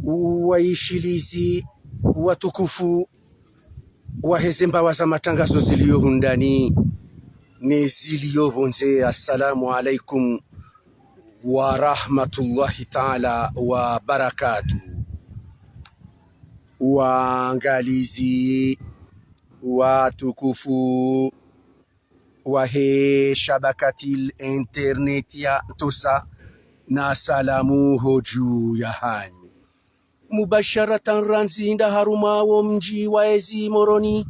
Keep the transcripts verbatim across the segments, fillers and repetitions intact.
Waishilizi watukufu wahe ze mbawa za matangazo zilio hundani ne zilio pvondze, assalamu alaikum wa rahmatullahi taala wa barakatuh. Waangalizi watukufu wahe shabakatil internet ya Ntosa, na salamu hodju yahanyu. Mubasharatan randzi nda harumwa wo mdji wa ezi Moroni,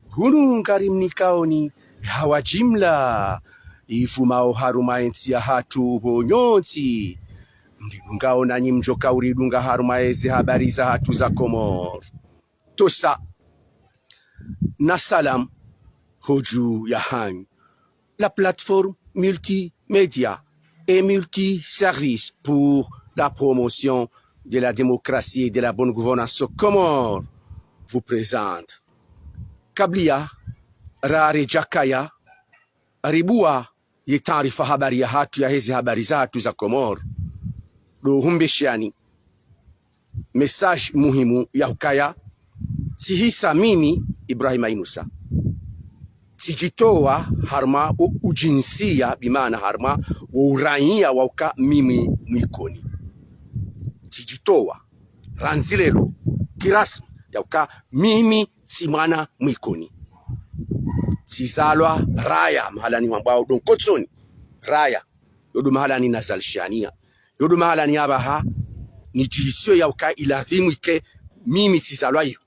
hunu ngarimnikaoni hawa jimla ifumao harumwa entsi yahatru pvo nyontsi. Mridungao nanyi mdjoka uridunga harumwa ezi habari zahatru za Komori. Ntosa, na salam hodju yahanyu. La plateforme multimédia et multiservice pour la promotion de la démocratie et de la bonne gouvernance aux Comores vous présente. Kabla ya raredja kaya ribua ye taarifa habari yahatru yahe zi habari zahatru za Komori, ndo humbesheani message muhimu ya hukaya, tsihisa mimi Ibrahima Inusa, tsidjitowa harumwa wo udjinsia, bimaana harumwa wo uraiya wa uka mimi Mwikoni. Tsidjitowa randzi leo kirasmi ya uka mimi tsi mwana Mwikoni. Tsizalwa raya, mahalani hwambwao ndo Nkotsoni. Raya, yo ndo mahalani nazalishihaniya. Yo ndo mahalani apvaha nidjihisiyo ya uka iladhimu ike mimi tsizalwa iho.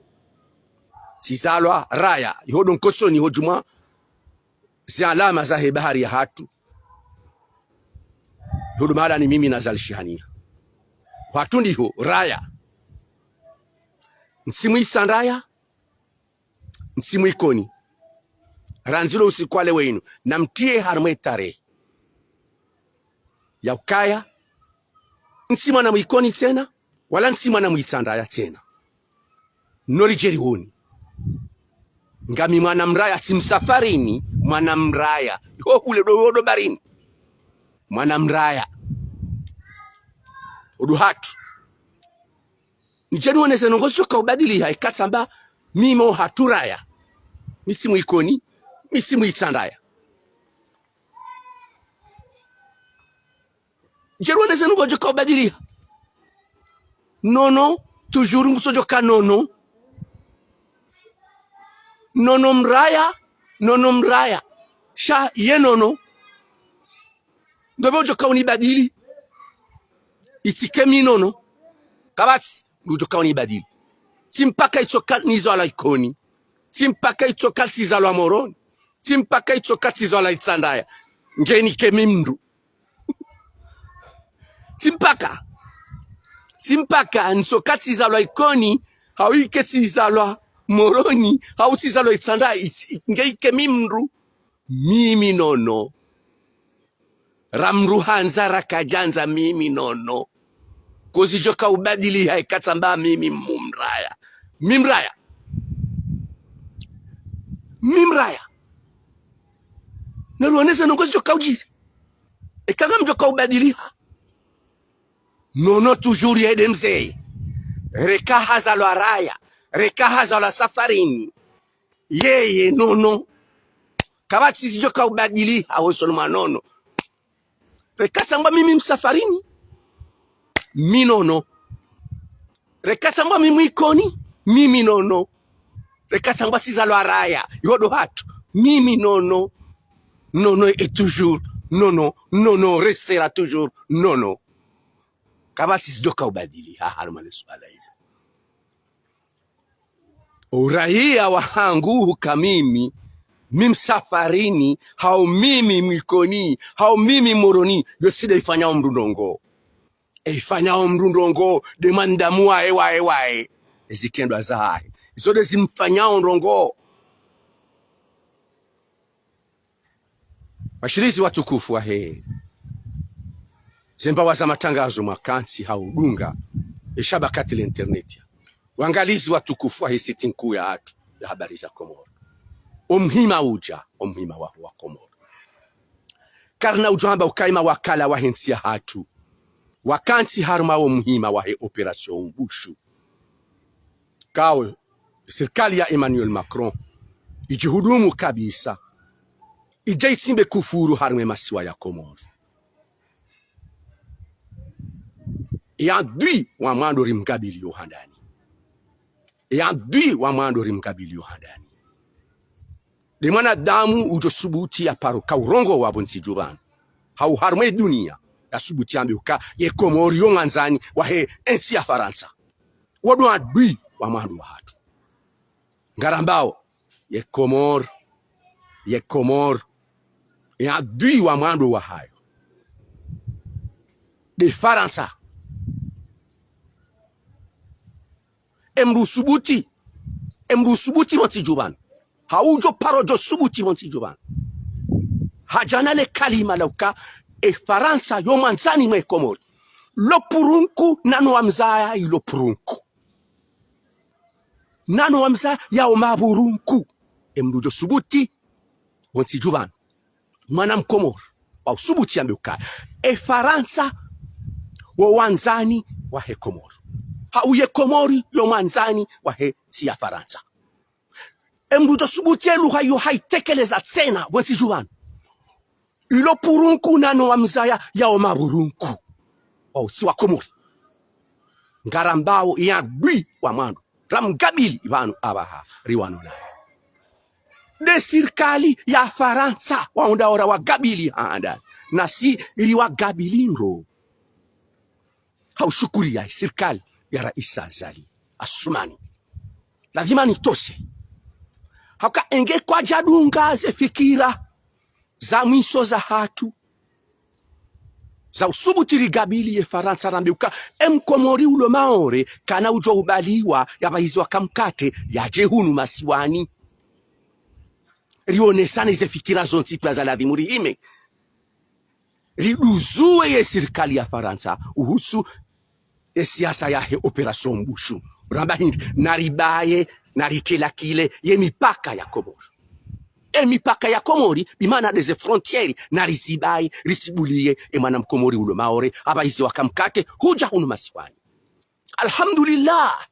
Tsizalwa raya, iho ndo Nkotsoni, iho djumwa zi alama zahe bahari yahatru. Iho ndo mahalani mimi nazalishihaniya. Hatru ndiho raya. Ntsi Mwitsandraya, ntsi Mwikoni. Randzi lo usiku wa leo inu, namtriye harumwa etarehi ya ukaya ntsi mwana Mwikoni tsena, wala ntsi mwana Mwitsandraya tsena. Noridje riwoni. Ngami mwana mraya, tsi msafarini, mwana mraya. Iho hule ndo, ndo barini. Mwana mraya. Wo ndo hatru. Nidje niwoneze ndrongoo zidjoka ubadiliha eka tsamba mimi wo hatru raya. Mi tsi Mwikoni, mi tsi Mwitsandraya. Nidje niwoneze ndrongoo zidjoka ubadiliha. Nono, toujours ngutsodjoka nono. Nono mraya, nono mraya. Sha ye nono. Ndopvi udjoka unibadili. Itsike mi nono. Kapvatsi mndru udjoka unibadili. Tsi mpaka itsoka nizalwa Ikoni. Tsi mpaka itsoka tsizalwa Moroni. Tsi mpaka itsoka tsizalwa Itsandraya. Ngenike mi mndru. Tsi mpaka. Tsi mpaka ntsoka tsizalwa Ikoni, hau ike tsizalwa Moroni, hau tsizalwa Itsandraya, itsi-, ngeike mi mndru. Mimi nono. Ra mndru handza ra kadjandza mimi nono. Ko zidjoka ubadiliha eka tsamba mimi mumraya. Mi mraya. Mi mraya. Nariwoneze ndrongoo zidjoka udjiri. Eka ngamdjoka ubadiliha. Nono toujours yeye nde mze. Reka hazalwa raya. Reka hazalwa safarini. Yeye nono. Kapvatsi zidjoka ubadiliha wosoni mwa nono. Reka tsambwa mimi msafarini. Mi nono. Reka tsambwa mimi Ikoni. Mimi nono. Reka tsambwa tsizalwa raya. Iho ndo hatru. Mimi nono. Nono et toujours. Nono. Nono restera toujours. Nono. Kapvatsi zidjoka ubadiliha harumwa le suala ilo. Uraiya wahangu huka mimi, mi msafarini, hau mimi Mwikoni, hau mimi Moroni, yo tsi nde ifanyao mndru ndrongoo. Eifanyao mndru ndrongoo, nde mwanadamu waye, waye, waye. Ezitrendwa zahahe. Izo nde zimfanyao ndrongoo. Washilizi watukufu wahe ze mbawa za matangazo mwakantsi ha udunga e shabakati la internet ya. Waangalizi watukufu wahe site nkuu yahatru ya habari za Komori. Omuhima udja, omuhima wa, wa Komori. Karina udjo hamba uka ye mawakala wahe ntsi yahatru. Wakantsi harumwa wo muhima wahe opération Mbushu. Kawe, sirikali ya Emmanuel Macron, idjihudumu kabisa. Idja itsimbe kufuru harumwa ye masiwa ya Komori. Ye adui wa mwando rimgabili yo handani. Ye adui wa mwando rimgabili yo handani. Nde mwanadamu udjo subuti ya paro ka urongowa pvo ntsi dju pvanu, hau harumwa ye dunia, ya subuti yambe uka ye Komori yo mwandzani wahe entsi ya Farantsa. Wo ndo adui wa mwando wahatru. Ngarambao, ye Komori, ye Komori, ye adui wa mwando wahayo nde Farantsa. Emdru usubuti, emdru usubuti pvo ntsi dju pvanu, hau udjo paro djo subuti pvo ntsi dju pvanu, hadja na le kalima la uka e Farantsa yo mwandzani mwe Komori. Lo purunku nano wamzaya ilo purunku. Nano wamzaya yao mapurunku. Emdru udjo subuti pvo ntsi dju pvanu, mwana Mkomori, wa usubuti yambe uka e Farantsa wo wandzani wahe Komori, hau ye Komori yo mwandzani wahe ntsi ya Farantsa. Emdru udjo subuti ye lugha iyo haitekeleza tsena pvo ntsi dju pvanu, ilo purunku nano wamzaya yao mapurunku. Wao tsi wa Komori. Ngarambao ye adui wa mwando. Ramgabili pvanu apvaha riwano naye nde sirikali ya Farantsa, wao ndo ora wagabili handani. Nasi iri wagabili ndo. Haushukuriya sirikali ya Raisi Azali Assoumani. Lazima nitose. Hauka enge kwadjadunga ze fikira za mwiso zahatru, za usubuti rigabili ye Farantsa rambe uka e Mkomori ulo Maore kana udjo ubaliwa yapvahiziwa kamkate yadje hunu masiwani. Rionesane ze fikira zontsi piya za ladhimu rihime. Riduzuwe ye sirikali ya Farantsa uhusu ye siasa yahe opération Mbushu. Ramba hindri, naribaye, naritrelakile ye mipaka ya Komori. E mipaka ya Komori, bimaana nde ze frontières, narizibaye, ritsibuliye e mwana Mkomori ulo Maore, apvahiziwa kamkate, hudja hunu masiwani. Alhamdulillah.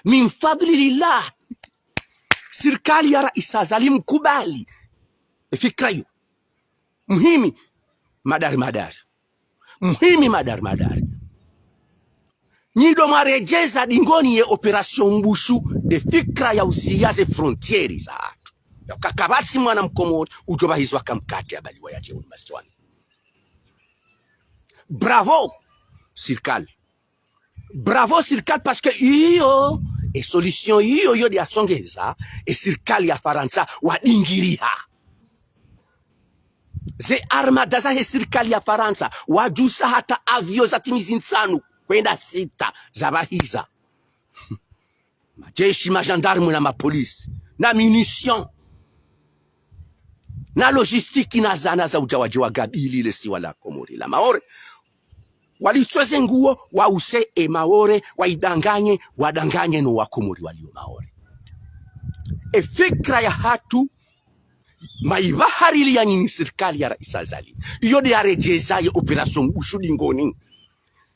Min fadlillah. Sirikali ya Raisi Azali mkubali e fikira iyo. Muhimi madari madari. Muhimi madari madari. Nyi ndo mwaredjeza dingoni ye opération Mbushu nde fikira ya uziya ze frontières zahatru. Ya uka kapvatsi mwana Mkomori udjo pvahiziwa kamkate yabaliwa yadje hunu masiwani. Bravo, sirikali. Bravo sirikali, parce que iyo, e solution iyo, iyo nde yatsongeza e sirikali ya Farantsa wadingiriha. Ze armada zahe sirikali ya Farantsa, wadjusa hata avion za timizi ntsanu, hwenda sita, zapvahiza. Majeshi, magendarme na mapolisi, na munitions, na logistique, na zana za udja wadje wagabili le siwa la Komori la Maore. Walitsweze nguo, wause e Maore, waidanganye, wadanganye no Wakomori walio Maore. E fikira yahatru, maibahari ili ya nyinyi sirikali ya Raisi Azali. Iyo nde yaredjeza ye opération Mbushu dingoni.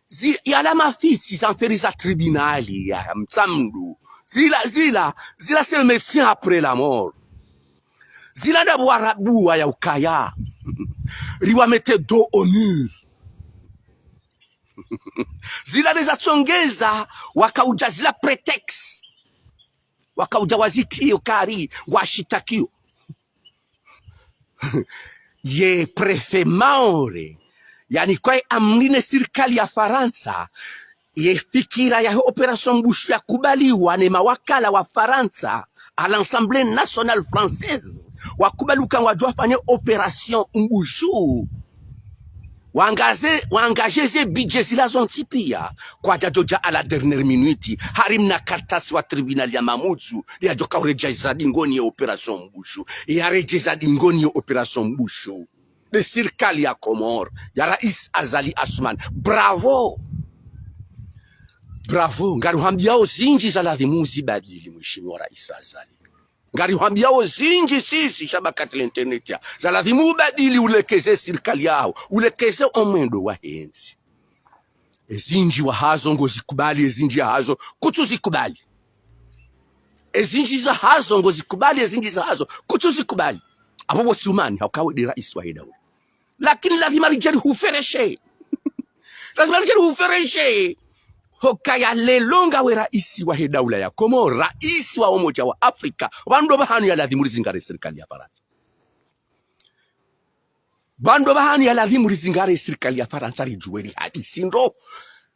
Zi-, yala mafitsi za mferi za tribunal ya Mtsamdu. Zila, zila, zila c'est le médecin après la mort. Zila nda bwarabuwa ya ukaya riwa mettre dos au mur. Zila nde zatsongeza wakaudja zila prétexte. Wakaudja wazitiyo kari, washitakiyo. Ye préfet Maore, yaani kwa amri ne sirikali ya Farantsa, ye fikira yahe opération Mbushu yakubaliwa ne mawakala wa Farantsa, à l'Assemblée nationale française, wakubali uka ngwadjo wafanye opération Mbushu. Wangaze, wangazeze budget zila zontsi piya, kwadjadjodja à la dernière minute, hari mna kartasi wa tribunal ya Mamudzu, yadjoka uredjeza dingoni ye opération Mbushu, yaredjeza dingoni ye opération Mbushu. Nde sirikali ya Komori, ya Raisi Azali Assoumani. Bravo! Bravo! Ngarihuambiyao zindji za ladhimu uzibadili, Mheshimiwa Raisi Azali. Ngarihuambiyao zindji sisi shabakati la internet ya, za ladhimu ubadili, ulekeze sirikali yaho, ulekeze omwendo wahe ntsi. Ezindji wahazo ngozikubali, ezindji zahazo kutsuzikubali. Ezindji zahazo ngozikubali, ezindji zahazo kutsuzikubali. Apvo pvo tsi umani, hauka we nde raisi wahe daula. Lakini lazima ridje rihufereshe. Lazima ridje rihufereshe. Hukaya leo ngawe raisi wahe daula ya Komori, raisi wa Umoja wa Afrika, pvanu ndo pvahanu ya lazimu rizingare sirikali ya Farantsa. Pvanu ndo pvahanu ya lazimu rizingare sirikali ya Farantsa, ridjuwe rihadisi ndro.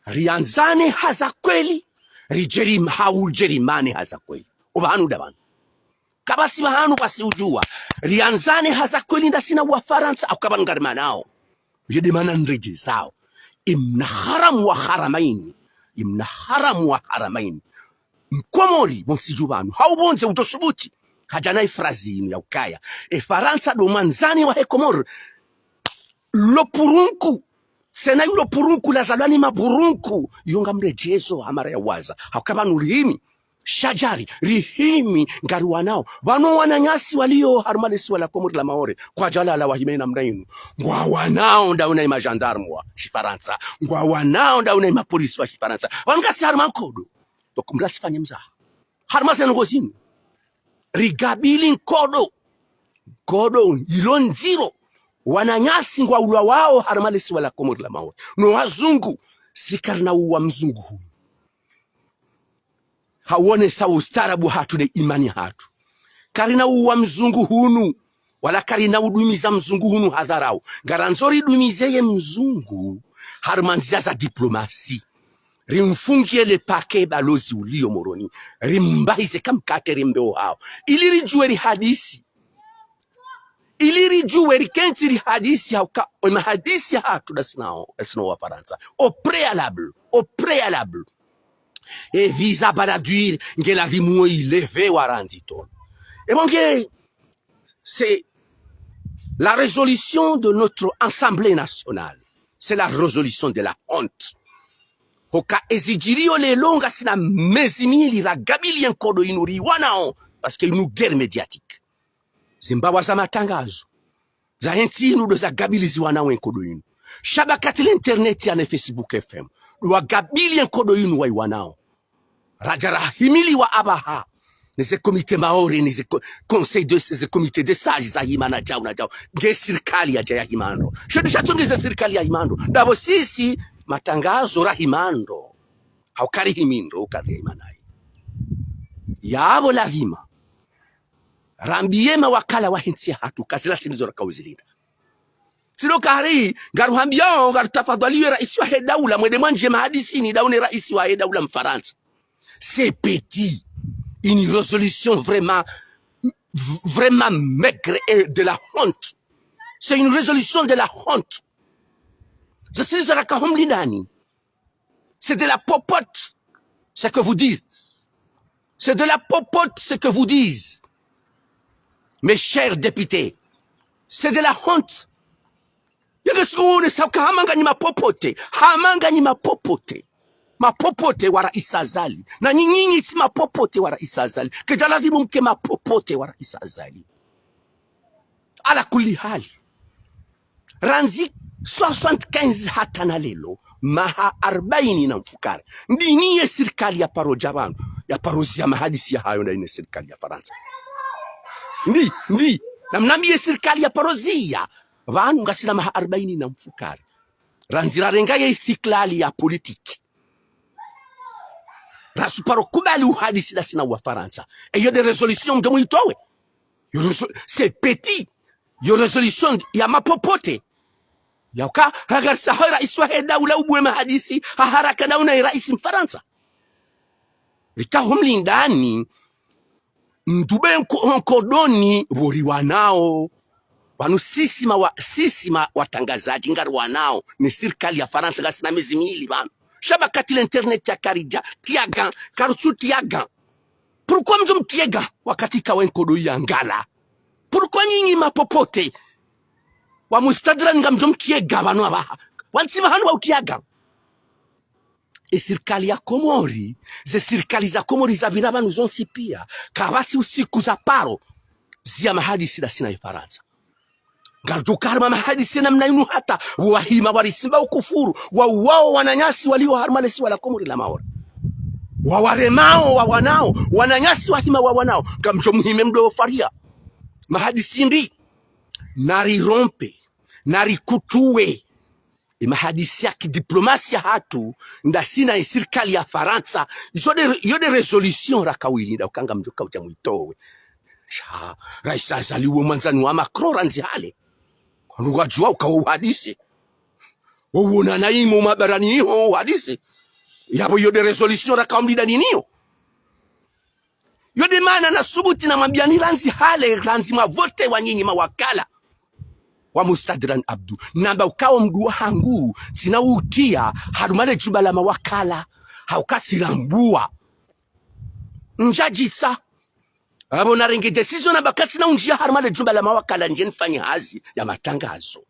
Riandzane ha za kweli, ridje ri-, hau ridje rimane ha za kweli. Opvahanu nda pvanu. Kapvatsi pvahanu pvwasi udjuwa. Riandzane ha za kweli ndasi na Wafarantsa, hauka pvanu ngarimanao. Yo nde mana nredjezao. Imna haramu wa haramaini. Imna haramu wa haramaini. Mkomori, pvontsi dju pvanu. Hau pvondze utosubuti. Hadja na ifrazi inu ya ukaya. E Farantsa ndo mwandzani wahe Komori. Lo purunku. Tsena yulo purunku lazalwa ni mapurunku. Yo ngamredjezo ha mara ya waza. Hauka pvanu rihimi. Sha djari, rihimi, ngariwanao. Pvanu wananyasi walio harumwa lesiwa la Komori la Maore, kwadjalala wahime namna inu. Ngwawanao ndawo na imagendarme wa shifarantsa. Ngwawanao ndawo na imapolisi wa shifarantsa. Pvanu ngasi harumwa nkodo. Donc mlatsifanye mzaha. Harumwa zendrongo zinu. Rigabili nkodo. Nkodo ilo ndziro. Wananyasi ngwaulwawao harumwa lesiwa la Komori la Maore. No wazungu, si karina uwa mzungu hunu. Hauonesa ustaarabu hatru ne imani hatru. Karina uwa mzungu hunu, wala karina udumiza mzungu hunu ha dharau. Ngarandzo ridumize ye mzungu harumwa ndzia za diplomasi. Rimfungiye le parquet balozi ulio Moroni. Rimbahize kamkate rimbe ohao. Ili ridjuwe rihadisi. Ili ridjuwe rikentsi rihadisi hauka, o mahadisi yahatru ndasi nao, ndasi no Wafarantsa. Au préalable, au préalable. E visa Balladur, nge lazimu wo ileve warandzi tolo. E bon, nge, c'est la résolution de notre Assemblée nationale. C'est la résolution de la honte. Hoka ezidjiriyo leo ngasina mezi mili ragabili ye nkodo inu riwanao, parce que inu guerre médiatique. Zimbawa za matangazo za hentsi inu ndo zagabiliziwa nawo enkodo inu. Sha ba kati le internet ya ne Facebook F M, ndo wagabili enkodo inu waiwanao. Radja rahimiliwa apvaha ne ze comité Maore, ne ze co-, conseil de, ze comité des sages zahima na djau na djau. Nge sirikali yadja yahima ndro. Sho ndo shatsonge ze sirikali yahima ndro. Ndapvo sisi matangazo rahima ndro. Hauka rihimi ndro, hauka rihima nayi. Yapvo lazima rambiye mawakala wa hentsi yahatru ka zila tsi ndizo rakao zilinda. Tsi ndo kari, ngaruhambiyao, ngarutafadhwaliyo raisi wahe daula, mwende mwandjiye mahadisini ndawo ne raisi wahe daula Mfarantsa. C'est petit. Une résolution vraiment, v-, vraiment maigre et de la honte. C'est une résolution de la honte. Ze tsi ndizo rakao mlindani. C'est de la popote, ce que vous dites. C'est de la popote, ce que vous dites. Mes chers députés, c'est de la honte. Yeke siku une sauka hama nganyi mapopote, hama nganyi mapopote. Mapopote wa raisi Azali. Na nyinyi tsi mapopote wa raisi Azali. Kedja lazimu mke mapopote wa raisi Azali. Ala kulli hali. Randzi soixante-quinze hata na leo, maha arbaini na mfukare. Ndini ye sirikali yaparo dja pvanu, yaparo ziya mahadisi yahayo ndayi ne sirikali ya Farantsa. Ndi, ndi, namnambiye sirikali yaparo ziya pvanu ngasina maha arbaini na mfukare. Randzi rarenga ye istiklali ya politiki. Rasuparo kubali uhadisi ndasi na Wafarantsa. Eyo nde résolution mdjo mwitowe. Yo résol-, c'est petit. Yo résolution ya mapopote. Yauka, hagarisa ho raisi wahe daula ubuwe mahadisi, ha haraka na una raisi Mfarantsa. Rikao mlindani, ndube nko-, nkodoni, pvo riwanao. Pvanu sisi ma wa-, sisi ma watrangazadji ngariwanao, ne sirikali ya Farantsa ngasina mezi mili pvanu. Sha ba kati le internet ya karidja, tiaga, karutsu tiaga. Pourquoi mdjo mtiega wakati kawe nkodo ya ngala? Pourquoi nyinyi mapopote wa mustadran ngamdjo mtiega pvanu apvaha? Wantsi pvahanu wa utiaga. E sirikali ya Komori, ze sirikali za Komori zapvira pvanu zontsi pia, kapvatsi usiku zaparo ziya mahadisi ndasi na Farantsa. Ngaridjo uka harumwa mahadisi ya namna inu hata wahima warisimba ukufuru, wauwao wananyasi walio harumwa lesiwa la Komori la Maore. Wawaremao, wawanao, wananyasi wahima wawanao. Ngamdjo muhime mdo faria. Mahadisi ndi, narirompe, narikutuwe. Ye mahadisi ya kidiplomasia hatru, ndasi na ye sirikali ya Farantsa, izo nde, iyo nde résolution rakawili, nda uka ngamdjo uka udja mwitowe. Sha, Raisi Azali wo mwandzani wa Macron randzi hale. Kwandru ngwadjuwa uka wo uhadisi. Wo uonana imo mabarani iho uhadisi. Yapvo iyo nde résolution rakawamlida niniyo. Iyo nde maana nasubuti namwambiani randzi hale, randzi mwavote wa nyinyi mawakala wa Mustadran Abdu. Namba uka wo mdru wahangu, tsina utiya harumwa le jumba la mawakala, hauka tsirambua. Ndjadjitsa. Apvo narenge décision namba ka tsina undjia harumwa le jumba la mawakala ndje nifanye hazi ya matangazo.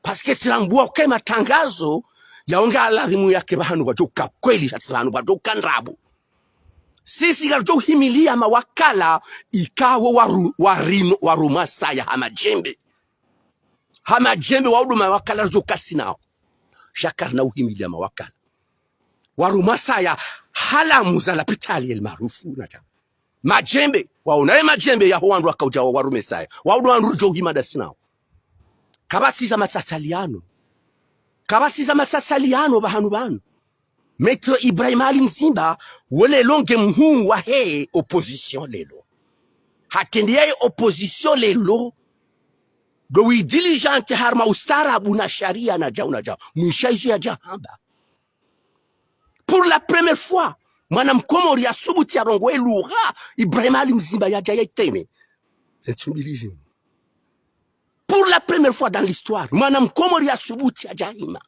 Parce que tsirambua uka ye matangazo, yawo nga lazimu yake pvahanu pvadjo uka kweli, sha tsi pvahanu pvadjo uka ndrabo. Sisi ngaridjo uhimilia mawakala, ikawo waru-, warino-, warumwa saya ha madjembe. Ha madjembe waudu mawakala ridjo uka sinao. Sha karina uhimilia mawakala. Warumwa saya, halamu za lapitali El Maarufu, nadja. Madjembe, waona ye madjembe yaho wandru wakaudja wa warume saya. Waudu wandru ridjo uhima ndasi nao. Kapvatsi za matsatsaliano. Kapvatsi za matsatsaliano pvahanu pvanu. Maître Ibrahim Ali Mzimba, wo leo nge mhuu wahe opposition leo. Hatrende yaye opposition leo. Ndo wi diligente harumwa ustaarabu na sharia na djau na djau. Mwisha izo yadja hamba. Pour la première fois, mwana mkomori yasubuti yarongowe lugha, Ibrahim Ali Mzimba yadja yaiteme. Ze ntsu mbili zinu. Pour la première fois dans l'histoire, mwana mkomori yasubuti yadja hima.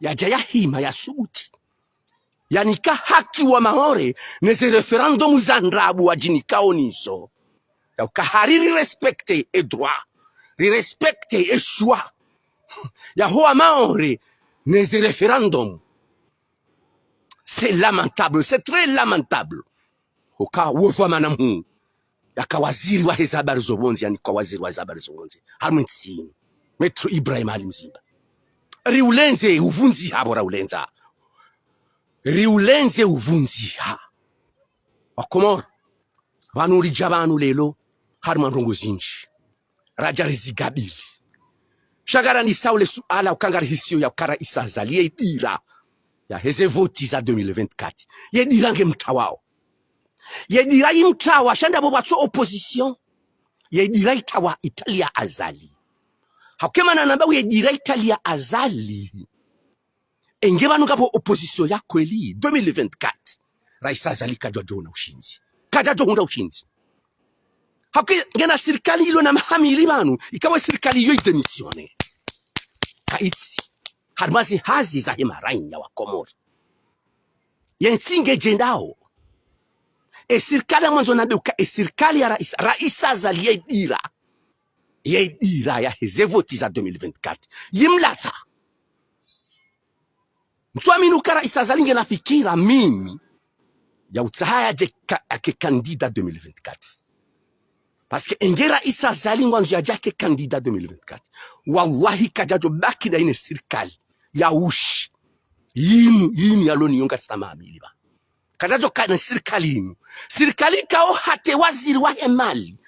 Yadja yahima yasubuti. Yanika haki wa Maore, ne ze référendum za ndrabo wadjinikao nizo. Ya uka hari rirespecte e droit, rirespecte e choix yaho wa Maore, ne ze référendum. C'est lamentable, c'est très lamentable. Uka wo dhwamana mhuu, yaka waziri wahe ze habari zo pvondze, yanika waziri wahe ze habari zo pvondze harumwa entsi inu, Maître Ibrahim Ali Mzimba. Riulendze uvundziha pvo, raulendza. Riulendze uvundziha. Wakomori, pvanu ridja pvanu leo, harumwa ndrongoo zindji radja rizigabili. Sha ngarandisao le suala uka ngarihisiyo ya uka Raisi Azali ye dira yahe ze voti za deux mille vingt-quatre. Ye dira nge mtrawao. Ye dira yi mtrawa, sha ndapvo pvatso opposition. Ye dira itrawa itali ya Azali. Hauka ye mana namba ye dira itali ya Azali. Enge pvanu ngapvo opposition ya kweli, deux mille vingt-quatre, Raisi Azali kadjadjo ona ushindzi. Kadjadjo hundra ushindzi. Hauka ngena sirikali ilo na maha mili pvanu, ikawe sirikali iyo idémissionne. Kaitsi harumwa ze hazi zahe maraiya wa Komori. Ye ntsi ngedjendao. E sirikali ya mwandzo nambe uka e sirikali ya Raisi, Raisi Azali ye dira. Ye dira yahe ze voti za deux mille vingt-quatre. Yimlatsa. Ntsuamini uka Raisi Azali ngena fikira mimi ya utsaha yadje ka-, yake candidat deux mille vingt-quatre. Parce que enge Raisi Azali ngwandzo yadje yake candidat deux mille vingt-quatre, wallahi kadjadjo baki nda ine sirikali ya ushi. Yinu, yinu yalo niyo ngasina maha mili pvanu. Kadjadjo kana sirikali yinu. Sirikali ikao hata e waziri wahe mali.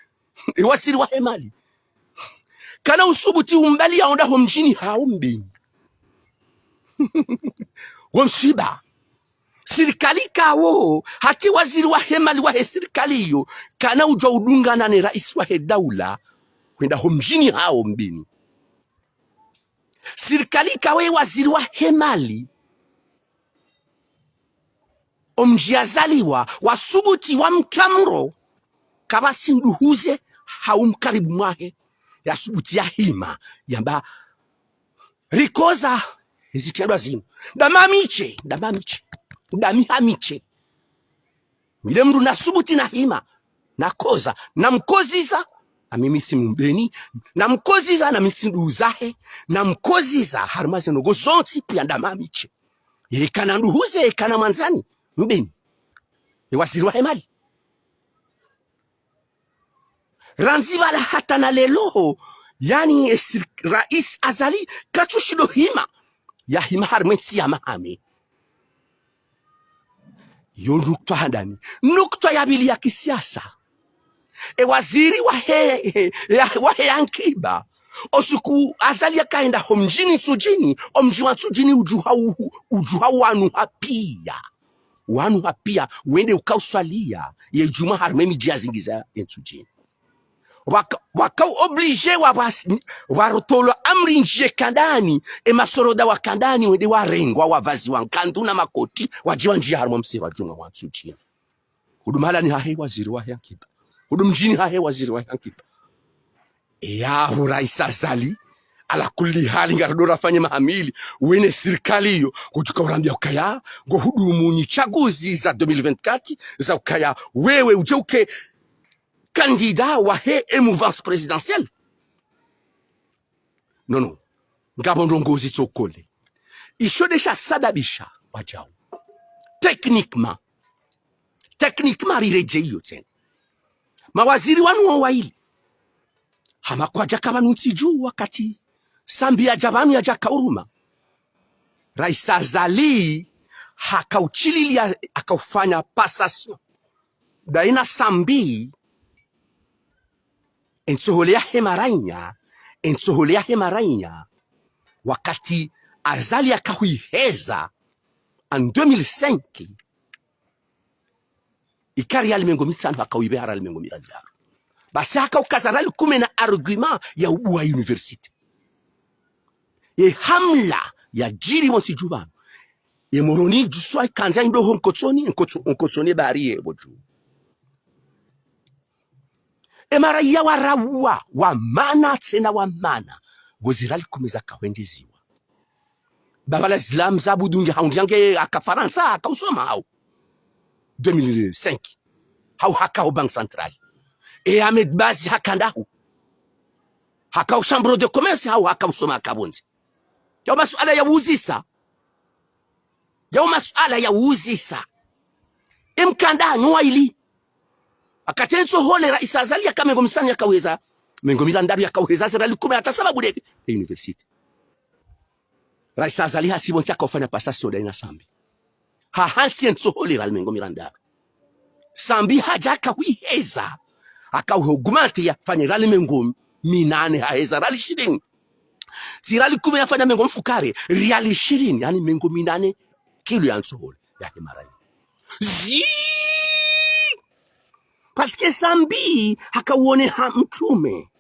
E waziri wahe mali kana usubuti umbali yaonda ho mdjini hawo Mbeni. Wo mswiba. Sirikali ikao hata e waziri wahe mali wahe sirikali iyo kana udjua udungana ne raisi wahe daula hwenda ho mdjini hawo Mbeni. Sirikali ikao e waziri wahe mali, o mdji yazaliwa, wasubuti wamtsa mro, kapvatsi mdru huze hau mkaribu mwahe yasubuti yahima yamba, rikoza ezitrendwa zinu. Ndami Amishe, ndami Amishe, ndami Amishe. Mi nde mdru nasubuti nahima, nakoza, namkoziza, na mimi tsi Mbeni, namkoziza, na mi tsi nduzahe, namkoziza harumwa ze ndrongoo zontsi pia ndami Amishe. Ye kana mdru huze, ye kana mwandzani, Mbeni. Ye waziri wahe mali. Randzi pvala hata na leo, yaani, e sir-, Rais Azali katsushindo hima, yahima harimwa entsi ya mahame. Yo nukta handani. Nukta ya pvili ya kisiasa. E waziri wahe, ya, wahe ankiba. Osuku Azali yakaenda ho mdjini Ntsudjini, omdji wa Ntsudjini udjuha u-, udjuha wanu hapia. Wanu hapia, wende ukauswalia, ye djumwa harimwa emidji ya zingiza ye Ntsudjini. Waka-, wakao obligé wa bas-, warotolwa amri ndjiye kandani, e masoroda wa kandani wende warengwa wavaziwa nkandu na makoti, wadjiwa ndjiya harimwa msiru wa djumwa wa Ntsudjini. Hudu mahalani hahe waziri wahe ankiba. Hudu mdjini hahe waziri wahe ankiba. Eya, hu Rais Azali, ala kulli hali ngaridjo rafanye mahamili, wene sirikali iyo, kutsuka urambia ukaya, ngo hudumu nyi tsaguzi za deux mille vingt-quatre, za ukaya, wewe udje uke candidat wahe e mouvance présidentielle. Non, non. Ngapvo ndrongoo zitsokole. Isho nde shasababisha wadjau. Techniquement. Techniquement riredjeyi iyo tsena. Mawaziri wanu wo waili. Hama kwadjaka pvanu ntsi dju wakati Sambi yadja pvanu yadja kauruma. Rais Azali hakaushililia, hakaufanya passation. Daina Sambi, entsohole yahe marainya, entsohole yahe marainya, wakati Azali yakahwiheza en deux mille cinq, ika riali mengo mitsanu hakauipveha riali mengo mirandaru. Basi hakaukaza riali kume na argument ya ubuwa université. Ye hamla yadjiri pvo ntsi dju pvanu. Ye Moroni djuswa ikandza indo ho Nkotsoni, Nkotso-, Nkotsoni bahari ye pvo dju. E maraiya warawa, wa mana tsena wa mana. Pvo ziriali kume zakahwendjeziwa. Baba la Islam za budungi haundi yange haka Farantsa, hakausoma hau. Deux mille cinq. Hau haka ho Banque Centrale. E Ahmed Bazi haka ndahu. Haka ho Chambre de Commerce hau hakausoma haka pvondze. Yao masuala ya uzisa. Yao masuala ya uzisa. Emkanda nyo waili. Wakati entsohole Rais Azali yaka mengo mitsanu yakauheza, mengo mirandaru yakauheza, ziriali kume hata sababu nde université. Rais Azali hasi pvo ntsi hakaufanya passation daina Sambi. Hahantsi entsohole riali mengo mirandaru. Sambi hadja hakauheza, hakauaugmenter yafanye riali mengo minane, haheza riali shirini. Tsi riali kume yafanya mengo mfukare, riali shirini, yaani mengo minane kilo ya ntsohole yahe maraiya. Zi! Parce que Sambi hakauoneha mtrume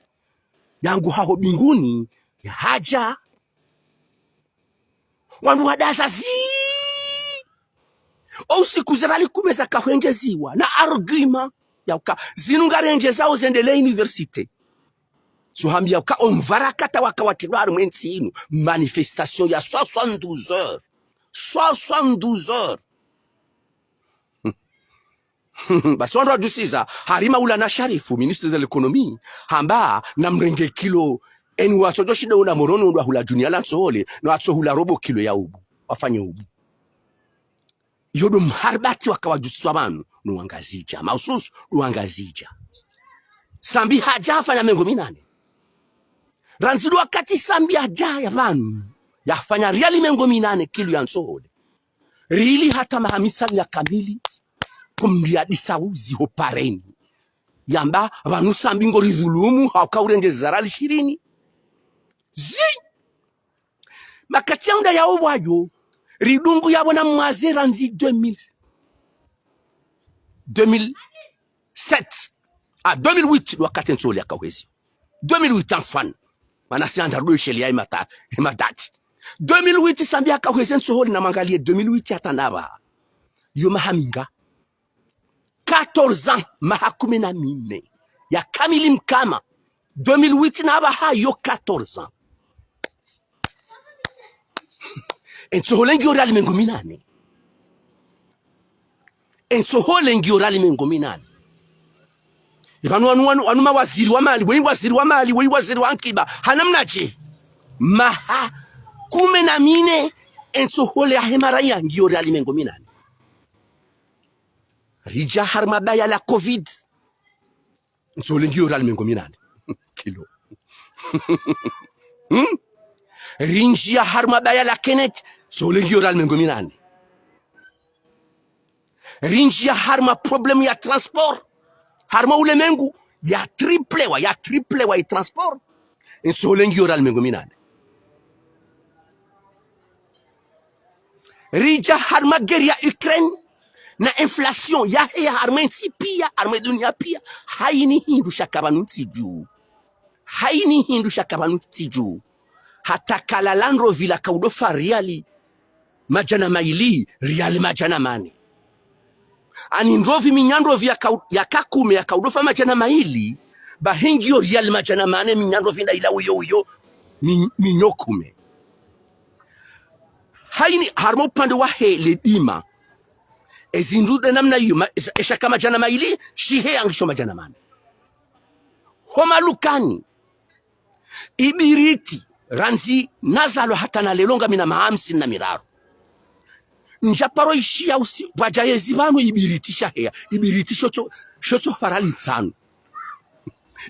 yangu haho mbinguni, yahadja. Wandru wadaza zi. O usiku ziriali kume zakahwendjeziwa na argument ya uka zinu ngarendjezao zendelee université. Tsuhambia uka omvarakata waka watrilwa harimwa entsi inu, manifestation ya soixante-douze heures. Soixante-douze heures. Basi wandru wadjusiza, hari Maulana Sharifu, ministre de l'économie, hamba namrenge kilo, eni watsodjoshinda una Moroni ndo wahula dunia la ntsohole, no watsohula robo kilo ya ubu, wafanye ubu. Iyo ndo mharibati waka wadjusiswa pvanu, no Wangazidja, mahususu no Wangazidja. Sambi hadja hafanya mengo minane. Randzi ndo wakati Sambi hadja ya pvanu, yafanya riali mengo minane kilo ya ntsohole. Riili hata maha mitsanu ya kamili, kumriadisa uzi ho pareni. Yamba, pvanu Sambi ngoridhulumu, hauka urendjeza riali shirini. Zi! Makati ya unda yao pvwayo, ridungu yapvo na mwaze randzi deux mille, deux mille sept. Ah, deux mille huit, wakati entsohole yakauhezi. Deux mille huit, enfin. Mana si andza rudo isheli ya imata-, imadati. Deux mille huit, Sambi hakauhezi entsohole namangaliye deux mille huit hata napvaha. Yo maha minga? Quatorze ans, maha kume na mine. Ya kamili mkama. Deux mille huit napvaha yo quatorze ans. Entsohole ngiyo riali mengo minane. Entsohole ngiyo riali mengo minane. Ipvanu wanu, wanu, wanu mawaziri wa mali, weyi waziri wa mali, weyi waziri wa ankiba. Hanamnadje? Maha kume na mine, entsohole yahe maraiya ngiyo riali mengo minane. Ridja harimwa baya la covid. Ntsole ngiyo riali mengo minane. Kilo. Hmm? Rindjiya harumwa baya la Kenneth, ntsole ngiyo riali mengo minane. Rindjiya harumwa problème ya transport, harumwa ulemengu, ya triplewa, ya triplewa i transport, ntsole ngiyo riali mengo minane. Ridja harumwa guerre ya Ukraine, na inflation yaheya harumwa entsi piya, harumwa dunia piya, hayini hindru shaka pvanu ntsi dju. Hayini hindru shaka pvanu ntsi dju. Hata kala la ndrovi laka udofa riali madjana mayili, riali madjana mane. Ani ndrovi, minya ndrovi yaka, yaka kume yaka udofa madjana mayili, bahi ngiyo riali madjana mane, minya ndrovi nda ila uyo uyo, mi-, minyo kume. Hayini, harumwa upande wahe ledima, ezindru nde namna iyo, ma-, esha-, eshaka madjana mayili, shiheya ngisho madjana mane. Ho malukani, ibiriti, randzi nazalwa hata na lelo ngamina maha hamsini na miraru. Ndjaparo ishiya usi, pvwadja yezi pvanu ibiriti shaheya, ibiriti shotso, shotsofa riali ntsanu.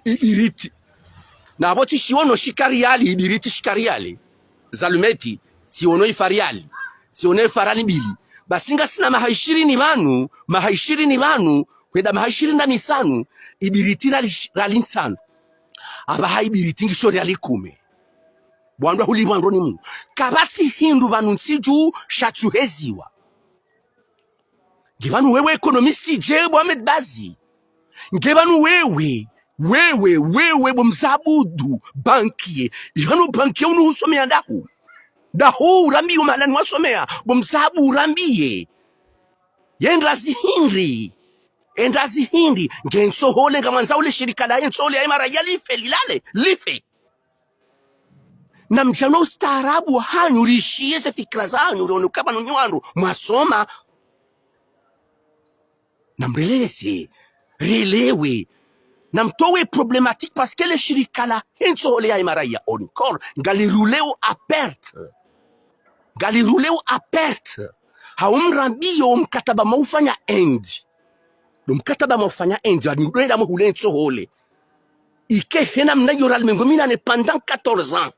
Ibiriti. Na pvo tsi shiwono shika riali, ibiriti shika riali. Zalumeti, tsiwono ifa riali. Tsiwono ifa riali mbili. Basi ngasina maha ishirini pvanu, maha ishirini pvanu, hwenda maha ishirini na mitsanu, ibiriti riali sh-, riali ntsanu. Apvaha ibiriti ngisho riali kume. Pvwandru huli pvwandru ni mnu. Kapvatsi hindru pvanu ntsi dju shatsuheziwa. Nge pvanu wewe économiste dje bo Ahmed Bazi? Nge pvanu wewe, wewe, wewe bo Mzabudu, banquier? Ihanu banquier unu husomeya ndahu? Ndahu urambiye mahalani wasomeya, bo Mzabu urambiye. Ye ndrazi hindri? E ndrazi hindri? Nge ntsohole ngamwandzo le shirika lahe ntsohole ya imara ya life, lilale, life. Namdjano ustaarabu hanyu, rishiye ze fikira zanyu, riono kama nunyi wandru mwasoma. Namreleze, relewe. Namtowe problématique parce que le shirika lahe ntsohole ya imara ya Onicor, ngali roulé à perte. Ngali roulé à perte. Haumrambiyo mkataba maufanya endi. Lo mkataba maufanya endi, ani udoenda mwe hule ntsohole. Ike he namna iyo riali mengo minane pendant quatorze ans.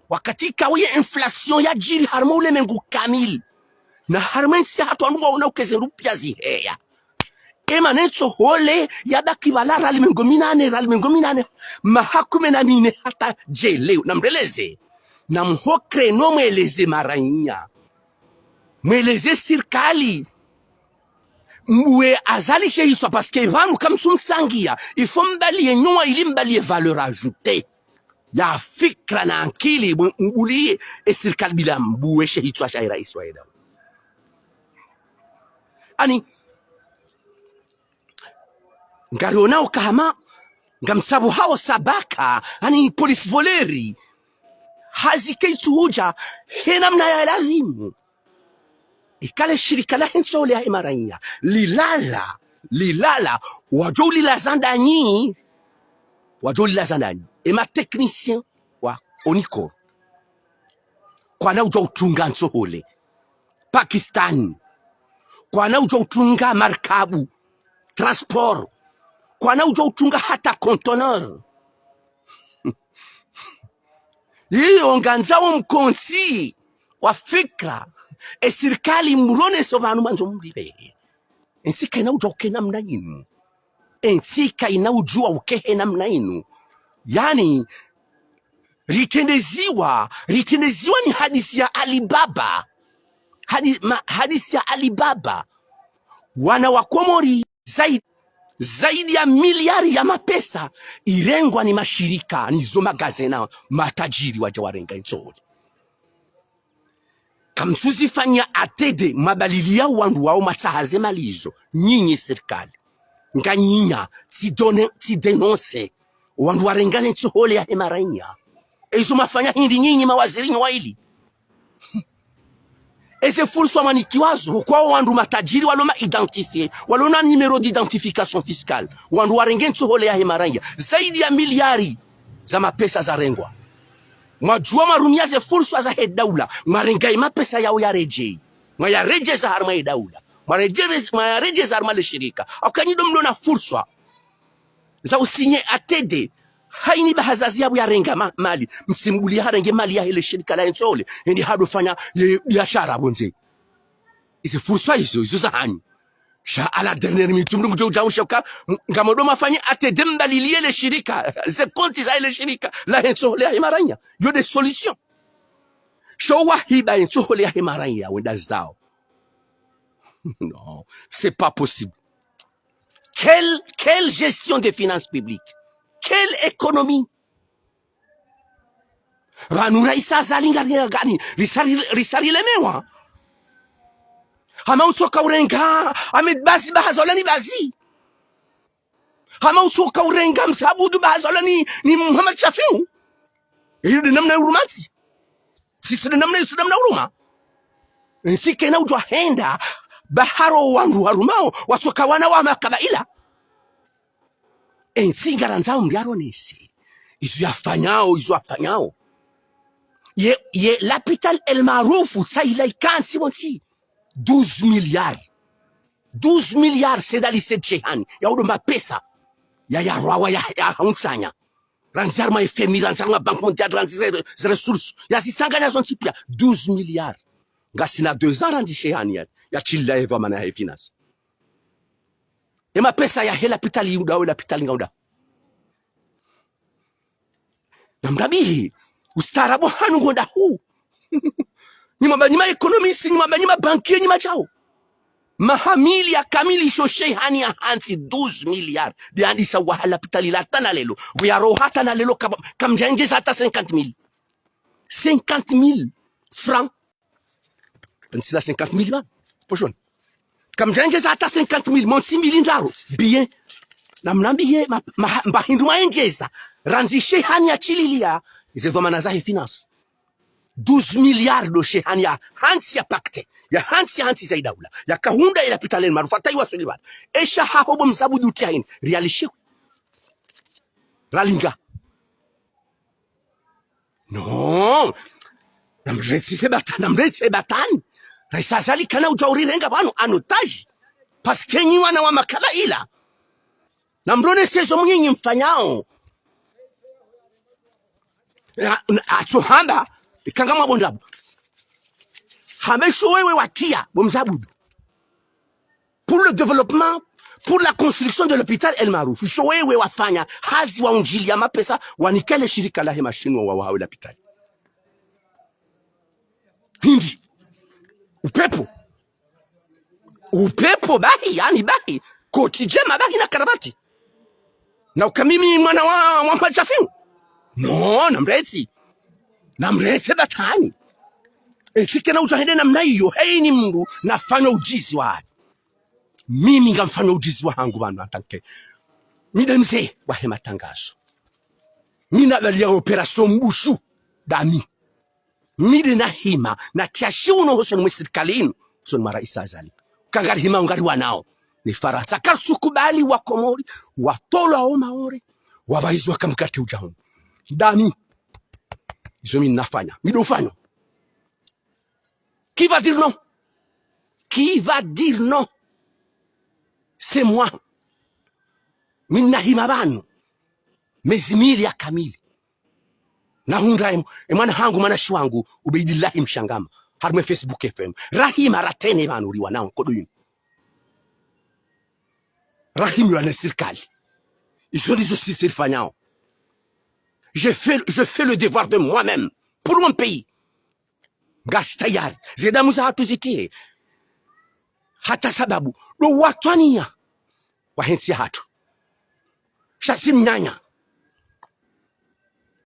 Wakati ikao ye inflation yadjiri harumwa ulemengu kamili. Na harumwa entsi yahatru wandru ngwaona uka eze rupiya ziheya. Ema ne ntsohole yabaki pvala riali mengo minane, riali mengo minane, maha kume na mine hata dje leo. Namreleze. Namhokre no mweleze marainya. Mweleze sirikali. Mbuwe Azali she hitswa, parce que pvanu kamtsumtsangiya. Il faut mbaliye nyuma ili mbaliye valeur ajoutée ya fikira na ankili, mbu-, mbuliye e sirikali bila mbuwe she hitswa sha e raisi wa e daula. Ani, ngarionao ukaya hama ngamtsabuhao sabaka, ani police voleur, hazi kaitsuhudja he namna ya lazimu. Ikale shirika lahe ntsohole ya imarainya lilala, lilala, wadjo ulilaza ndanyi, wadjo ulilaza ndanyi. Ema technicien wa Onicor kwana udjo utunga ntsohole Pakistan, kwana udjo utunga markabu, transport, kwana udjo utunga hata conteneur. Iyo ngandzao mkontsi wa fikira, e sirikali mronese pvanu mwandzo mlibe. Entsi kaina udjo uke namna inu. Entsi kaina udjua uke he namna inu. Yani, ritrendeziwa, ritrendeziwa ni hadisi ya Alibaba. Hadi-, ma-, hadisi ya Alibaba. Wana wa Komori zaidi, zaidi ya miliari ya mapesa irengwa ni mashirika, ni zo magazena, matajiri wadja warenga e ntsohole. Kamtsuzifanya atede, mabalili ya wandru wao matsaha ze mali izo, nyinyi sirikali. Nganyinya, tsi done-, tsi dénoncer wandru warenga e ntsohole ya imarainya. Ezo mafanya hindri nyinyi mawaziri nyi waili? Eze furswa mwanikiwazo, kwa wandru matajiri walo ma identifié, walo na numéro d'identification fiscale, wandru warenge ntsohole ya imarainya, zaidi ya miliari za mapesa zarengwa. Mwadjua mwarumiya ze furswa zahe daula, mwarenga e mapesa yao yaredjei. Mwayaredjeza harumwa e daula. Mwaredjeze-, mwayaredjeza harumwa le shirika. Au kanyi ndo mlo na furswa. za usinye A T D. Haini bahazazi yapvo yarenga ma-, mali. Msimbulia harenge mali yahe le shirika la entsohole. Hende hadofanya ye biashara pvondze. Ize fursa izo, izo za hanyu. Sha à la dernière minute, mndru ngudjo udja usha uka, m-, ngamdjo mafanye A T D mbalilie le shirika. Ze konti zahe le shirika. Lahe entsohole yahe maranya. Yo nde solution. Sha wahiba entsohole yahe maranya wende zao. Non, c'est pas possible. Quelle, quelle gestion des finances publiques? Quelle économie? Pvanu raisi Azali ngari-, ngari-, risa-, risarilemewa. Hama utsoka urenga Ahmed Bazi, Bahazola ni Bazi. Hama utsoka urenga Mzabudi, Bahazola ni, ni Mohamed Shafiu. Iyo nde namna uruma ntsi. Sisi nde namna, sisi nde namna uruma. Ntsi kayina udjo henda, baharo wandru warumao, watsoka wana wa makabaila. Entsi ngarandzao mndru yaronese. Izo yafanyao, izo yafanyao. Ye, ye, l'hôpital El Maarouf, tsa ila ikantsi pvontsi. Douze milliards. Douze milliards, c'est dans le lycée de Shehani. Ya udo mapesa. Ya, ya rwawa, ya, ya hauntsanya. Randzi harumwa F M I, randzi harumwa Banque Mondiale, randzi ze, ze ressources. Ya zitsanganya zontsi pia. Douze milliards. Ngasina deux ans randzi Shehani ya, ya tshilila eva mana ya finance. E mapesa yahe lapitali uda, we lapitali ngauda. Namrabihi, ustaarabu hanu ngonda hu. Nyi mwamba nyi ma économistes, nyi mwamba nyi ma banquiers, nyi madjao. Maha miliya kamili sho Shehani ya hantsi douze milliards. Diandisa waha lapitali la tana lelo. Wuyaro hata na lelo kam-, kamdjaendjeza hata cinquante mille. Cinquante mille francs. Ntsila cinquante mille ba. Poshoni. Kamdjaendjeza hata cinquante mille, montsi mbili ndraru. Bien. Namnambiye ma, ma, mba hindru mwaendjeza. Randzi Shehani ya tshililiya. Ize dhwamana zahe finance. Douze milliards do Shehani ya hantsi ya pacte. Ya hantsi, ya hantsi za idaula. Ya kahundra ila lapitali El Maarouf. Hata iwa Suleiman. Esha haho bo Mzabudi uti haini. Rialishiwe. Ralinga. Non. Namretse ze batwani, namretse batwani. Raisi Azali kana udja urirenga pvanu en otage. Parce que nyi wana wa makabaila. Namronese zo mwenye nyi mfanyao. Ya, na, atso hamba, ikanga mwabondrabo. Hamba isho wewe watia, bo Mzabudi. Pour le développement, pour la construction de l'hôpital El Maarouf. Isho wewe wafanya hazi waundjiliya mapesa, wanikele shirika lahe mashinwa wa, wahawe lapitali. Hindri. Upepvo. Upepvo bahi, yaani bahi. Koti djema bahi na karabati. Na uka mimi mwana wa, wa Mohamed Shafiu. Non, namretse. Namretse batwani. Etsi kena udja hende namna iyo, heyini mndru nafanya udjizi wahe. Mimi ngamfanya udjizi wahangu pvanu en tant que. Mi nde mze wahe matangazo. Mi nabaliya opération Mbushu. Ndami. Mi nde nahima, natia shiuno hosoni mwe sirikali inu, hosoni mwa raisi Azali. Ka ngarihimao ngariwanao. Ne Farantsa. Karitsukubali wa Komori, watolwa o Maore, wapvaizwa kamkate udja hunu. Ndami. Izo mi nafanya. Mi ndo ufanya. Qui va dire non? Qui va dire non? C'est moi. Mi nahima pvanu. Mezi mili ya kamili. Nahundra em-, emwana hangu, mwana shiwangu, Ubeidillahi Mshangama. Harumwa Facebook F M. Rahima ratene pvanu riwanao nkodo inu. Rahima wana sirikali. Izo ndizo sisi rifanyao. Je fais, je fais le devoir de moi-même. Pour mon pays. Ngasi tayari. Ze damu zahatru zitihe. Hata sababu. Ndo watwaniya. Wahe ntsi yahatru. Sha tsi mnyanya.